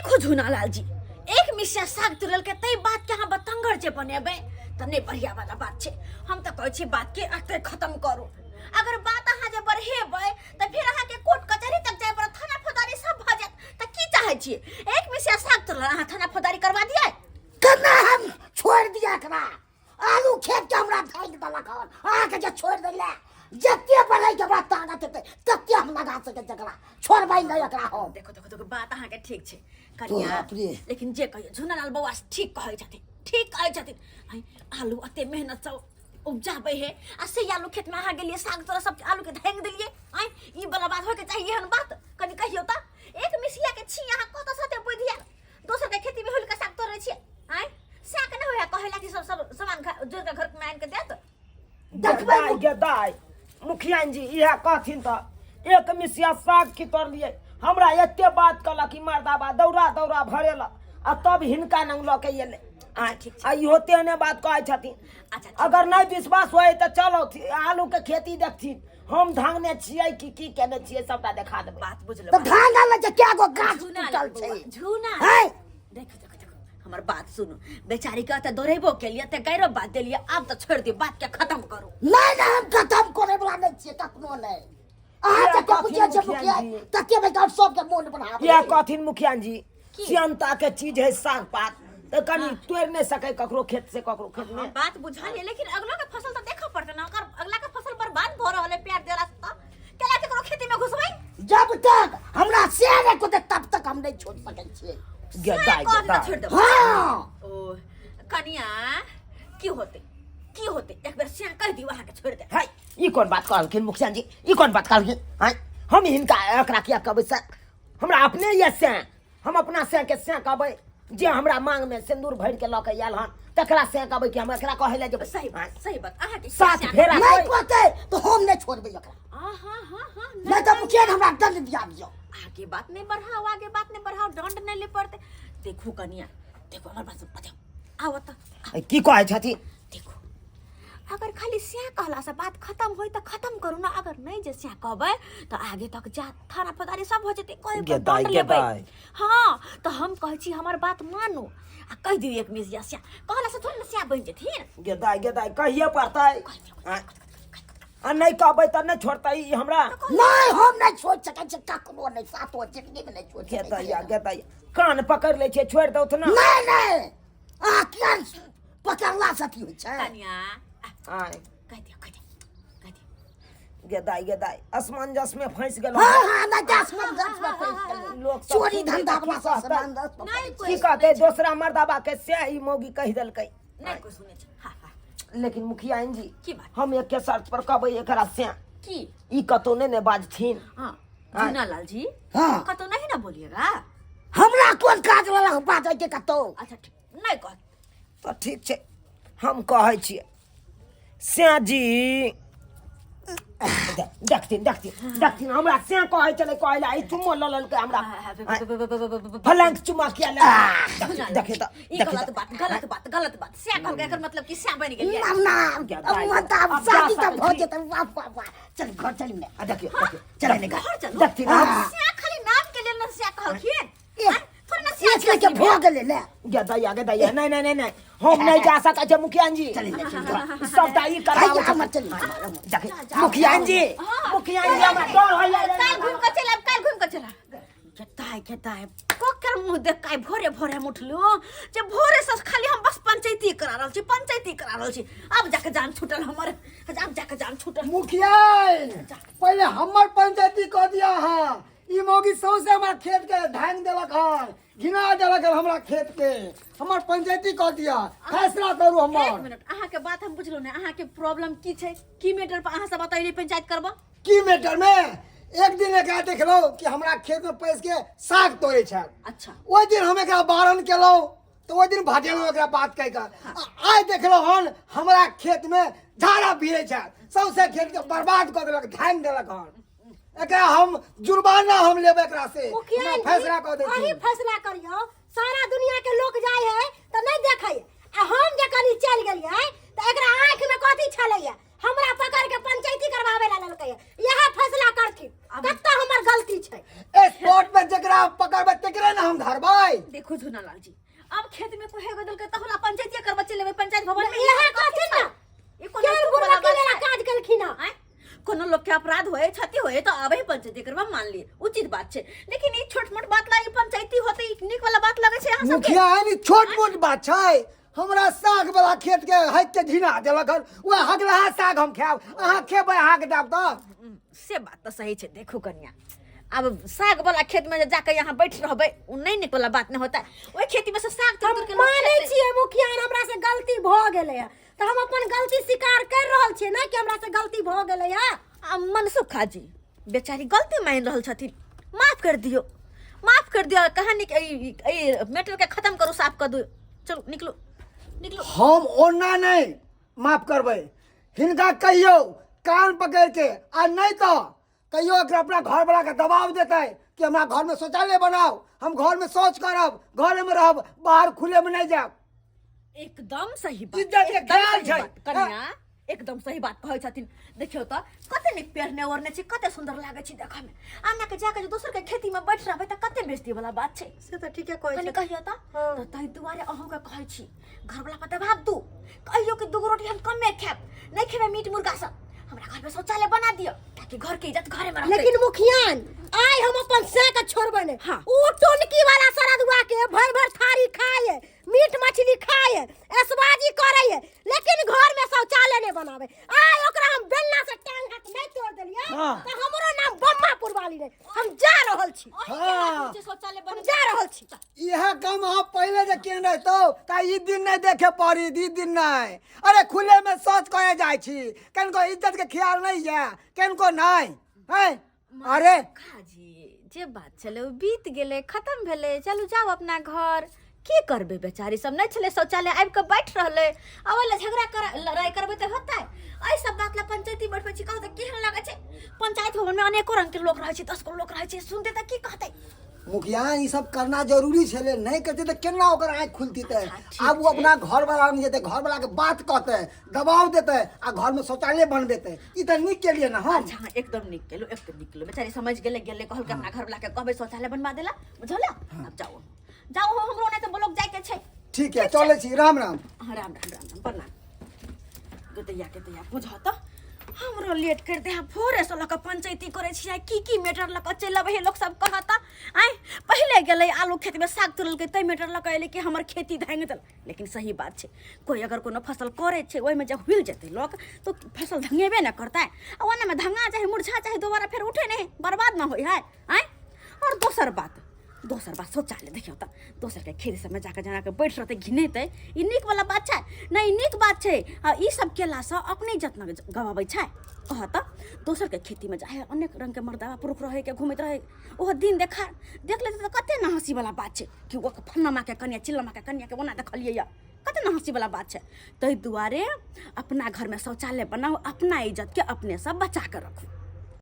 देखो झूनालाल जी, एक मिसिया साग तुरल के तई बात के अहाँ बतंगड़ जे बनेबै तऽ नहि बढ़िया वाला बात छै। हम तऽ कहै छी बात के एतै खत्म करू। अगर बात अहाँ जे बढ़ेबै तऽ फेर अहाँ के कोर्ट कचहरी तक जाय पड़त, थाना फौजदारी सब भऽ जायत। तऽ की चाहै छियै? एक मिसिया साग तुरल अहाँ थाना फौजदारी करवा दियै? केना हम छोड़ि दिअ एकरा? आलू खेत के हमरा ढाकि देलक हन। अहाँके जे छोड़ि दैले जते बढ़ैके हमरा ताकत हेतै तते हम लगा सकै छी एकरा, छोड़बै नहि एकरा हम। देखो देखो देखो, बात अहाँके ठीक छै कनिया, बाप रे। लेकिन जे कहियो झुनालाल बौआ से ठीक कहै छथिन, ठीक कहै छथिन। आँय, आलू अते मेहनत से उपजाबै है आ से आलू खेत में अहाँ गेलियै साग तोरा सब आलू के धांगि देलियै। आँय, ई वाला बात होइके चाही? एहन बात कनि कहियौ तऽ। एक मिसिया के छी अहाँ, कतऽ से एते बुद्धि आयल? दोसर के खेती में हुल के साग तोड़ै छियै। आँय, सएह के नहि होइए कहै ला कि सब सब सामान जोड़ के घर में आनि के देत। देखबै दाइ गे दाइ, मुखिया जी इएह कहथिन तऽ एक मिसिया साग की तोड़लियै, हमरा एते बात कहलक ई मर्दाबा, दौड़ा दौड़ा भरेलक आ तब हिनका नंग लऽ के एलै। अच्छा, ठीक छै। आ इहो तेहने बात कहै छथिन। अच्छा, ठीक। अगर नहि विश्वास होय तऽ चलो आलू के खेती देखथिन, हम धांगने छियै कि की केने छियै सबटा देखा देबै। बात बुझलहुँ। तऽ धांगल छै क्या गो गाछ झूना टूटल बौआ, छै। झूना हैं? देखो देखो देखो, हमर बात सुनू। बेचारी के तऽ दौड़ेबो केलियै तऽ गैरो बात देलियै, आब तऽ छोड़ि दियौ बात के, खत्म करू। नहि नहि, हम खत्म करे वाला नहि छियै कखनो नहि। अहाँ इएह जते कहथिन बुझियै छै मुखिया मुखिया जी। तते बड़का सबके मोन बनाबै इएह छै। कहथिन मुखिया जी, की? सियनता के चीज है साग पात, तऽ कनि तोड़ि नहि सकै ककरो खेत से ककरो खेत में। हाँ, बात बुझलियै, लेकिन अगलो के फसल तऽ देखऽ पड़तै ने। अगर अगला के फसल बर्बाद भऽ रहल है प्यार देला से तऽ केला केकरो खेती में घुसबै? जब तक हमरा से नहि कोते तब तक हम नहि छोड़ सकै छियै। गे से दाइ, कह गे देतै, दाइ। छोड़ि देबै। हाँ। ओ कनिया, की होतै की होतै, एक बेर सिया कहि दियौ अहाँके छोड़ि देब। है, ई कोन बात कहलखिन मुखिया जी, ई कोन बात कहलखिन? हैं, हम हिनका एकरा किया कहबै से? हमरा अपने ये से हम अपना से के से कहबै, जे हमरा मांग में सिंदूर भरि के लऽ के आयल हन तकरा से कहबै कि हम एकरा कहै लए जेबै? सही बात, सही बात। अहाँके सात सिया फेरा नहि कोइ- कोते तऽ हम नहि छोड़बै एकरा। हाँ हाँ हाँ हाँ, नहि तऽ मुखिया हमरा दंड दिया दियौ। आगे बात नहीं बढ़ाओ, आगे बात नहीं बढ़ाओ, दंड नहीं ले पड़ते। देखो कनिया, देखो हमर बात सुन, बताओ आओ तऽ। है, की कहै छथिन? देखो, अगर खाली स्या कहला से बात खत्म होई तऽ खत्म करू ना। अगर नहीं जे स्या कहबै तऽ आगे तक जा थाना फौजदारी सब हो जेतै, कहे पर गे दाइ, दंड गे लेबै। दाइ। हाँ, तऽ हम कहै छी हमर बात मानू आ कहि दियौ एक मिसिया स्या कहला से थोड़ी ने स्या बनि जेथिन। गे दाइ, गे दाइ, कहिए पड़तै। आँय, आ नहि कहबै तऽ नहि छोड़तै ई हमरा। नहि, हम नहि छोड़ि सकै छियै कखनो नहि, सातो जिंदगी में नहि छोड़ि गे सकै दैया, छियै। गे दैया, कान पकड़ि लै छियै, छोड़ि दौथ ने। नहि नहि, अहाँ किया पकड़ला से अथी होइ छै? कनिया, आँय, कहि दियौ, कहि दियौ, कहि दियौ। गे दाइ, गे दाइ, असमंजस में फंसि गेलहुँ। हाँ हाँ, नहि तऽ असमंजस में फंसि गेलै। लोक सब चोरी सुनतै धंधा तऽ वाला की सब कहतै? असमंजस में नहि फंसि कोइ की कहतै दोसरा मर्दाबा के से ई मौगी कहि देलकै? नहि कोइ सुनै छै। हाँ हाँ। लेकिन मुखिया जी, की बात? हम एक के शर्त पर कहबै एकरा से। की? ई कतौ नहि ने बाजथिन। हाँ, झूनालाल जी। हाँ। कतौ नहीं ना बोलिएगा। हमरा कोन काज वाला बाजै के कतौ? अच्छा ठीक, नहीं कह तऽ ठीक छै, हम कहै छियै श्या जी। देखथिन देखथिन देखथिन, हमरा से कहै छलै कहै लए, ई चुम्मो लऽ लेलकै हमरा, फलांक चुम्मा किया ले? देखिए तऽ ई देखिए गलत तऽ। बात, गलत बात, गलत बात। स्या कहलकै एकर मतलब कि स्या बनि गेलियै। ना ना, क्या दाइ, अब तऽ अब जा शादी तऽ सकै भऽ छी। जेतै। वाह वाह वाह, चल घर चलू ने। आ देखियौ देखियौ, चलै ने घर। घर चलू। देखथिन हम। स्या खाली नाम के लेल ने स्या कहलखिन। ए, आँय, थोड़े ना स्या एक लेके भऽ गेलै ने। गे दैया, गे दैया, नहि नहि नहि नहि, हम नहि जा सकै छियै मुखिया जी। चली ने, चली घर। सबटा ई कराबै हैया, हमर छथिन। चली, हमर, हमर। देखी मुखिया जी, मुखिया जी, हमरा डर होइया। काल्हि घुमि कऽ चलि आयब, काल्हि घुमि कऽ चलि आयब। गेताय गेताय, ककर मुँह देख के आइ भोरे भोरे हम उठलहुँ जे भोरे से खाली हम बस पंचायती करा रहल छी, पंचायती करा रहल छी। आब जाके जान छूटल हमर, आब जाके जान छूटल। मुखिया, पहिले हमर पंचायती कऽ दिया अहाँ। ई मौगी सौंसे हमरा खेत के धांगि देलक हन, घिना देलक हन हमरा खेत के। हमर पंचायती कऽ दिया, फैसला करू एक हमर। मिनट, अहाँके बात हम बुझलहुँ नहि। अहाँके प्रॉब्लम की छै? की मैटर पर अहाँ सब एतऽ एलियै पंचायत करबऽ? की मैटर में, एक दिन एकरा देखलहुँ कि हमरा खेत में पैस के साग तोड़े छल। अच्छा। ओहि दिन हम एकरा बारन केलहुँ तऽ ओहि दिन भटेलहुँ एकरा बात कहि कऽ। आ आइ देखलहुँ हन हमरा खेत में झाड़ा भिड़ै छल, सौंसे खेत के बर्बाद कऽ देलक, धानि देलक हन। एकरा हम जुर्माना हम लेबै एकरा से। मुखिया हमरा जी, फैसला कऽ दै अहीं छी। फैसला करियौ। सारा दुनिया के लोक जाय है तऽ नहीं देखै, आ हम जे कनी चलि गेलियै तऽ एकरा आँखि में कथी छलैया? हमरा पकड़ के पंचायती करवावे ला लेलकै इएह फैसला करथिन कत्ता हमर गलती छै। स्पॉट में जकरा पकड़बै तकरे ने हम धरबै। देखो झुनालाल जी, अब खेत में कोहे गदल के तहुला पंचायती करबा चलेबै पंचायत भवन में। इएह कहथिन ने। ई कोनो केहन दुख वाला बुड़बकी बात वाला छै? काज केलखिन हँ। आँय? कोनो लोग के अपराध होए, क्षति होए तो आबे ही पंचायती करबा, मान लिए उचित बात छै, लेकिन ई छोट मोट बात ला ई पंचायती होते ई नीक वाला बात लगे छै अहाँ सबके? मुखिया है नी, छोट मोट बात छै। हमरा साग वाला खेत के हक के घिना देलक हन, वएह हगलहा साग हम खायब, अहाँ खेबै अहाँके देब तऽ। से बात तऽ सही छै। देखू कनिया, अब साग वाला खेत में जे जाके यहाँ बैठ रहबै उ नहीं नीक वाला बात नहीं होता। ओहि खेती में से साग तोड़ तोड़ के लोग मानै खेतै। छियै मुखिया, हमरा से गलती भऽ गेलै हँ तऽ हम अपन गलती स्वीकार कर रहल छियै ने कि हमरा से गलती भऽ गेलै हँ। आ मनसुखा जी बेचारी गलती मानि रहल छथिन, माफ कर दियौ, माफ कर दियौ। कहानी के ई मैटर के खत्म करू, साफ कर दियौ। चलू निकलू निकलू। हम ओना नहीं माफ करबै हिनका, कहियो कान पकड़ के आ नहीं तो कहियो एकरा अपना घर वाला के दबाव देतै कि हमरा घर में शौचालय बनाओ, हम घर में शौच करब, घर में रहब, बाहर खुले में नहीं जायब। एकदम सही बात, इज्जत के एकदम ख्याल सही छै। बात, कन्या एकदम सही बात कहै छथिन। देखियौ तऽ कते नीक पहिरने ओढ़ने छी, कते सुन्दर लागै छी देखऽ मे। आना के जाके जे दोसर के खेती में बैठ रहबै तऽ कते बेइज्जती वाला बात छै। से तऽ ठीके कहै कनि छथिन। कहियौ तऽ। हँ। तऽ ताहि दुआरे अहूँके कहै छी घरवला पर दबाव दू, कहियौ कि दूगो रोटी हम कमे खायब, नहि खेबै मीट मुर्गा सब, हमरा घर में शौचालय बना दिअ ताकि घर के इज्जत घरे में रहतै। लेकिन मुखियान, आइ हम अपन सै के छोड़बै नहि। हाँ। उ टोनकी वाला सरदुआ के भर भर थारी खाए, मीट मछली खाए, ऐशबाजी करे, लेकिन घर में शौचालय नहीं बनावे। आइ ओकरा हम बेलना से टांग हाथ नहीं तोड़ देलियै हाँ। तऽ हमरो नाम बम्मापुर वाली नहीं। हम जा रहल छी। अहीं के बात होइ छै शौचालय हम बना जा रहल छी। इएह काम अहाँ पहिले जे केने रहितौ तऽ ई दिन नहि देखे पड़ी, ई दिन नहि। अरे खुले में शौच करे जाइ छी, कनिको इज्जत के ख्याल नहीं ये कनिको नहीं है। अरे काजी जे बात छलै ओ बीत गेलै, खत्म भेलै, चलू जाउ अपना घर। की करबै, बेचारी सब नहि छलै शौचालय, आबि कऽ बैठ रहलै। आ ओहि लए झगड़ा कर लड़ाइ करबै तऽ होतै? एहि सब बात लए पंचायती बैठबै छी, कहू तऽ केहन लागै छै? पंचायत भवन मे अनेको रंग के लोक रहै छै, 10 गो लोक रहै छै, सुनतै तऽ की कहतै? मुखिया ई सब करना जरूरी छलै, नहीं करते तऽ केना ओकर आँखि खुलती? तऽ अच्छा, ठीक आब ओ छै। अपना घर वाला लग जेतै, घर वाला के बात कहतै, दबाव देतै आ घर में शौचालय बनबेतै। ई तऽ नीक केलियै ने हम? अच्छा हाँ, एकदम नीक केलू, एकदम नीक केलू। बेचारी समझ गेलै, गेलै कहलकै अपना घर वाला के कहबै शौचालय बनवा देला। बुझल? आब जाओ जाओ, हमरो नहि तऽ ब्लॉक जाइके छै। ठीक है, चलै छी, राम राम। हाँ, राम राम, राम राम, प्रणाम। गोतैया के तैया बुझ तऽ हमरो लेट कर दे। भोरे से लऽ कऽ पंचायती करै छियै, की की मैटर लऽ कऽ चलि अबै है लोक सब कहत। आँय, पहिले गेलै आलू खेतमे साग तोड़लकै तै मैटर लऽ कऽ एलै कि हमर खेती धांगि देल। लेकिन सही बात छै, कोइ अगर कोनो फसल करै छै ओहिमे जब हुलि जेतै लोक तऽ फसल धंगेबे ने करतै। आ ओनामे धंगा चाहे मुरझा चाहे दोबारा फेर उठे नहि, बर्बाद न होइ है। आँय, आओर दोसर बात, दोसर बात शौचालय। देखियौ तऽ दोसरके खेत सबमे जाकऽ जेनाके बैठ रहतै घिनेतै, ई नीक वाला बात छै नहि? ई नीक बात छै? आ ई सब केलासँ अपने इज्जत ने गवाबै छै? कह तऽ, दोसरके खेतीमे जाइ है, अनेक रङ्गके मर्दाबा पुरुख रहैके घुमैत रहै, ओहो दिन देखा देख लेतै तऽ कते ने हँसीवला बात छै कि ओ फल्लामाके कनिया चिल्लामाके कनियाके ओना देखलियै यऽ, कते ने हँसीवला बात छै। ताहि दुआरे अपना घरमे शौचालय बनाउ, अपना इज्जतके अपनेसँ बचा कऽ रखू।